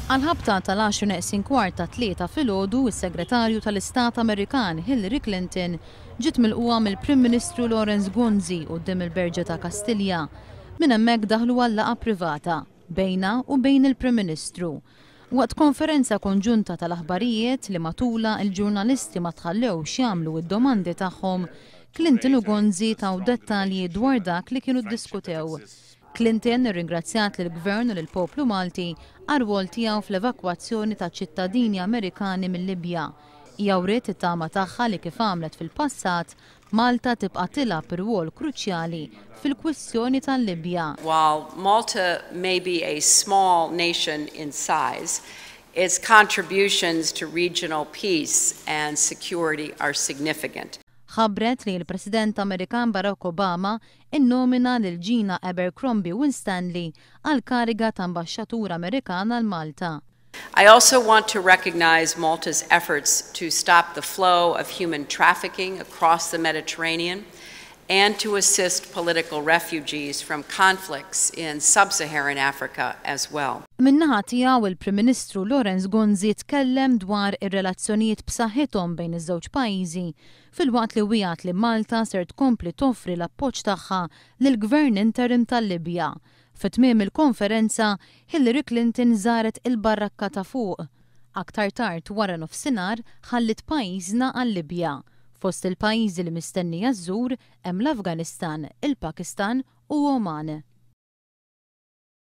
Għall-ħabta tal-għaxra neqsin kwart tat-Tlieta filgħodu, is-Segretarju tal-Istat Amerikan Hillary Clinton ġiet milqugħa mill-Prim Ministru Lawrence Gonzi quddiem il-Berġa ta' Kastilja. Minn hemmhekk daħlu għal laqgħa privata, bejnha u bejn il-Prim Ministru. Waqt konferenza konġunta tal-aħbarijiet li matulha l-ġurnalisti ma tħallewx jagħmlu d-domandi tagħhom, Clinton u Gonzi taw dettalji dwar dak li kienu ddiskutew. Clinton irringrazzjat lill-Gvern u lill-poplu Malti għar-rwol tiegħu fl-evakwazzjoni ta' ċittadini Amerikani mil-Libja. Hija wriet it-tama tagħha li kif għamlet fil-passat, Malta tibqa' tilgħab rwol kruċjali fil-kwistjoni tal-Libja. While Malta may be a small nation in size, its contributions to regional peace and security are significant. Ħabbret li l-President Amerikan Barack Obama innomina lil Gina Abercrombie Winstanley għall-kariga ta' Ambaxxatur Amerikan għal Malta. I also want to recognize Malta's efforts to stop the flow of human trafficking across the Mediterranean and to assist political refugees from conflicts in sub-Saharan Africa as well. Min-naħa tiegħu il-Prim Ministru Lawrence Gonzi tkellem dwar ir-relazzjonijiet b'saħħithom bejn iż-żewġ pajjiżi filwaqt li wiegħed li Malta ser tkompli toffri l-appoġġ tagħha lill-Gvern interim tal-Libja. Fi tmiem il-konferenza, Hillary Clinton żaret il-Barrakka ta' Fuq. Aktar tard wara nofsinhar ħalliet pajjiżna għal-Libja. Fost il-pajjiżi li mistennija żżur hemm l-Afganistan, il-Pakistan u Oman.